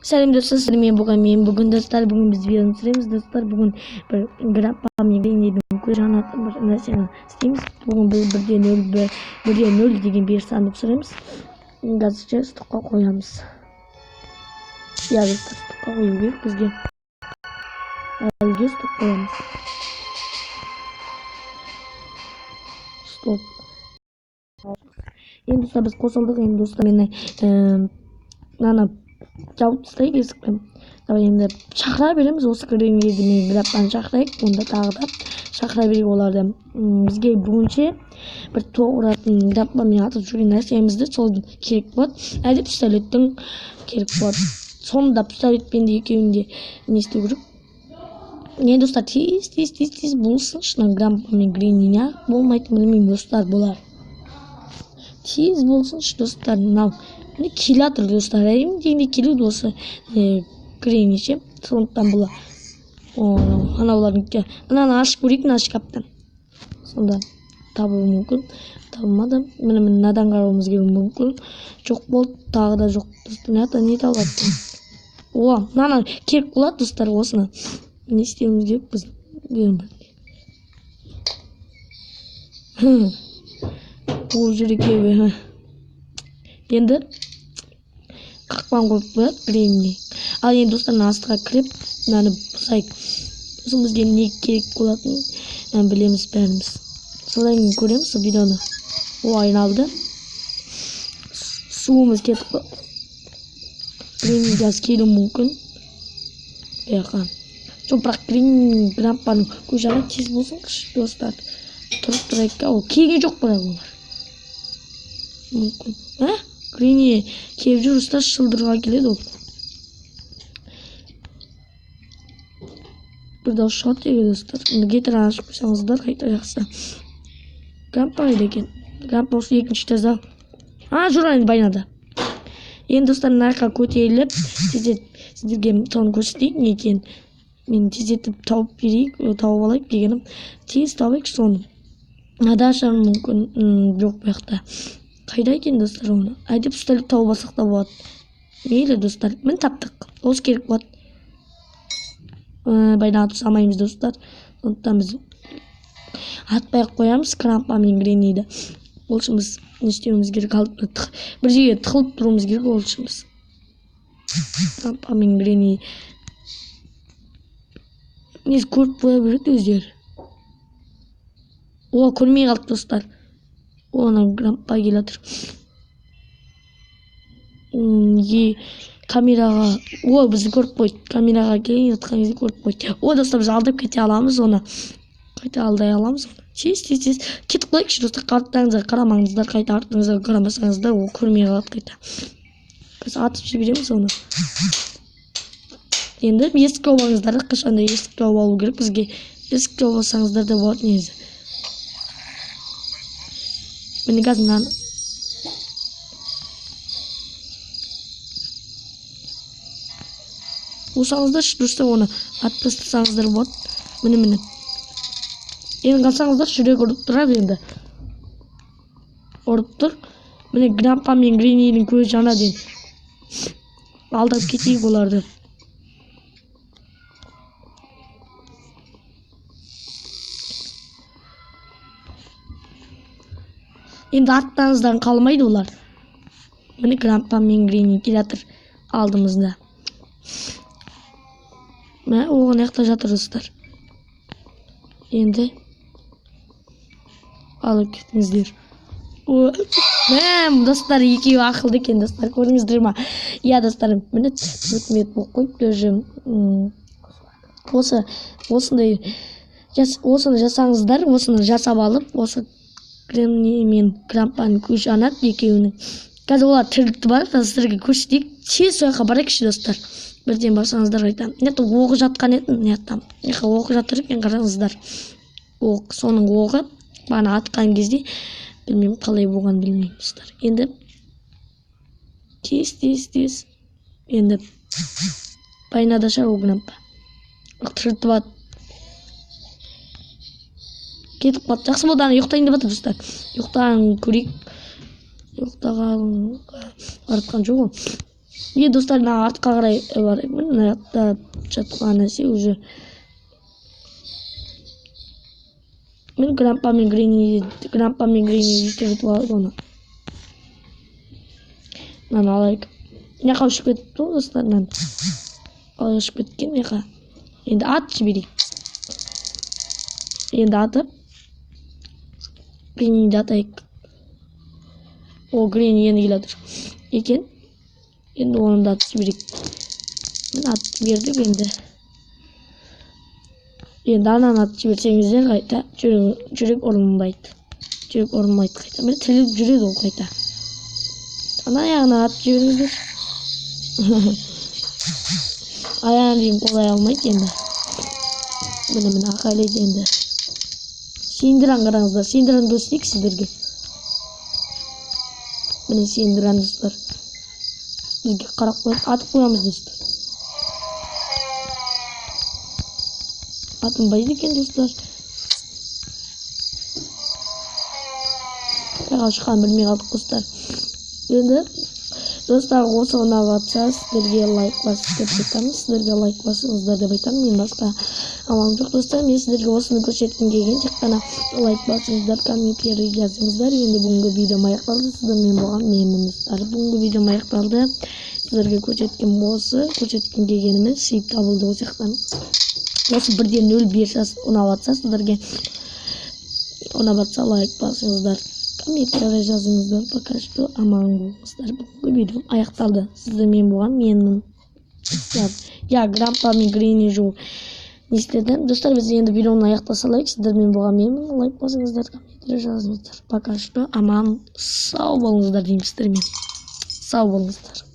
Сәлем достар, мен бүгін достар, бүгін біз видеоны түсіреміз достар. Бүгін бір граппа мен Греннидің көз жанатын бір нәрсені істейміз. Бүгін біз 1.0 деген версияны түсіреміз. Қазірше стокқа қоямыз. Иә достар, стокқа қою керек бізге. Әлге сток қоямыз. Стоп. Енді достар, біз қосылдық. Енді достар, мені мынаны жауып тастайық есікті. Давай енді шақыра береміз осы Гренниді мен граппаны шақырайық. Онда тағы да шақыра берейік оларды. Бізге бүгінше бір тоқ ұратын граппамен атып жүрген нәрсемізді сол керек болады. Әлде пистолеттің керек болады. Соны да пистолетпен де екеуін де не істеу керек. Енді достар, тез тез тез тез болсыншы мына граппа мен Гренни неғып болмайтынын білмеймін достар бұлар. Тез болсыншы достар, мынау міне келе жатыр достар, әрине дегенде келеді осы Гренни ше. Сондықтан бұл анаулардың мынаны ашып көрейік, мына шкафтан. Сонда табуы мүмкін. Табылмады. Міне мынадан қарауымыз керек мүмкін. Жоқ болды, тағы да жоқ. Достар, мына жақта не табылады? О, мынаны керек болады достар, осыны. Не істеуіміз керек біз? Қуып жүр екеуі. Енді қақпан қойып қояды Гренни. Ал енді достар, мына астыға кіріп мынаны бұзайық. Сосын бізге не керек болатынын білеміз бәріміз. Содан кейін көреміз сол видеоны. О, айналды. Суымыз кетіп қалды. Гренни қазір келуі мүмкін. Бұяққа. Жоқ, бірақ Гренни граппаның көз жағына тез болсыншы достар. Тұрып тұрайық. Ол келген жоқ бірақ олар. Мүмкін. Ә? Гренни келіп жүр, ұстаз шылдырға келеді ол. Бір дауыс шығады деген достар. Енді гитараны ашып қойсаңыздар қайта жақсы. Граппа қайда екен? Граппа осы екінші этажда. А, жүр енді байнада. Енді достар, мына жаққа көтеріліп, тездетіп сіздерге соны көрсетейін не екенін. Мен тездетіп тауып берейік, тауып алайық дегенім. Тез табайық соны. Мынада ашарым мүмкін. Жоқ, бұл жақта. Қайда екен достар оны? Әйтеп пистолет тауып алсақ та болады. Мейлі достар, міне таптық. Осы керек болады. Байнаға түсе алмаймыз достар. Сондықтан біз атпай ақ қоямыз Граппа мен Гренниді. Ол үшін біз не істеуіміз керек? Бір жерге тығылып тұруымыз керек ол үшін біз. Граппа мен Гренни несі көріп қоя береді өздері. О, көрмей қалды достар. О, ана Граппа келе жатыр. Камераға, о, бізді көріп қойды. Камераға келе жатқан кезде көріп қойды. О, достар, біз алдап кете аламыз оны. Қайта алдай аламыз оны. Тез, тез, тез. Кетіп қалайықшы достар, арттарыңызға қарамаңыздар, қайта артыңызға қарамасаңыздар, ол көрмей қалады қайта. Біз атып жібереміз оны. Енді есік жауып алыңыздар, қашанда есік жауып алу керек бізге. Есік жауып алсаңыздар да болады негізі. Міне қазір мынаны. Қусаңыздаршы достар, оны атып тастасаңыздар болады. Міне, міне. Енді қалсаңыздар жүрек ұрып тұрады енді. Ұрып тұр. Міне Граппа мен Греннидің көзі жанады енді. Алдап кетейік оларды. Енді арттарыңыздан қалмайды олар. Міне Граппа мен Гренни келе жатыр алдымызда. Мә, оған жақта жатыр достар. Енді алып кетіңіздер. О, мә, достар, екеуі ақылды екен достар, көрдіңіздер ма? Иә достар, міне 4 минут болып қойыпты уже. Осындай осыны жасаңыздар, осыны жасап алып, осы Гренни мен Граппаның көзі жанады екеуінің. Қазір олар тірілтіп алып, қазір сіздерге көрсетейік. Тез сол жаққа барайықшы достар. Бірден барсаңыздар қайта. Мына жақта оғы жатқан еді, мына жақта. Мына жақта оғы жатыр екен, қараңыздар. Оқ, соның оғы бағана атқан кезде білмеймін қалай болғанын білмеймін достар. Енді тез, тез, тез. Енді байнада шығар ол Граппа. Тірілтіп алды. Кетіп қалды. Жақсы болды, ана ұйықтайын деп жатыр достар. Ұйықтағанын көрейік. Ұйықтағанға қаратқан жоқ ол. Е, достар, мына артқа қарай барайық. Мына жақта жатқан нәрсе уже. Мен Грандпа мен Гренни, Грандпа мен Гренни жетіп алайық оны. Мынаны алайық. Мына жаққа ұшып кетіпті ғой, достар, мынаны. Қалай ұшып кеткен мына жаққа. Енді ат жіберейік. Енді атып Гренниді атайық. О, Гренни енді келе жатыр екен. Енді оны да атып жіберейік. Міне, атып жібердік енді. Енді ананы атып жіберсеңіздер қайта жүрек ұрынбайды. Жүрек ұрынбайды қайта. Міне, тіріліп жүреді ол қайта. Ана аяғынан атып жіберіңіздер. Аяғын дейін қолай алмайды енді. Міне, міне, ақайлайды енді. Сендіран қараңыздар. Сендіран көрсетейік сіздерге. Міне, сендіран, достар. Бізге қарап қояды. Атып қоямыз, достар. Атынбайды екен, достар. Қайға шыққанын білмей қалдық, достар. Енді, достар, осы ұнап жатса, сіздерге лайк басып деп айтамын. Сіздерге лайк басыңыздар деп айтамын. Мен басқа амалым жоқ, достар. Мен сіздерге осыны көрсеткім келген. Тек қана лайк басыңыздар, комментарий жазыңыздар. Енді бүгінгі видеом аяқталды. Сіздермен болған менмін, достар. Бүгінгі видеом аяқталды. Сіздерге көрсеткен осы, көрсеткім келгеніміз сейф табылды осы жақтан. Осы бірден нөл бес ұнап жатса, сіздерге ұнап жатса лайк басыңыздар, комментарий жазыңыздар. Пока что аман болыңыздар. Бүгінгі видеом аяқталды. Сіздермен болған менмін, достар. Я Грандпа мен Гренни жол не істеді? Достар, біз енді видеоны аяқта салайық. Сіздермен болған менмін. Лайк басыңыздар, комментарий жазыңыздар. Пока что аман сау болыңыздар деймін сіздермен. Сау болыңыздар.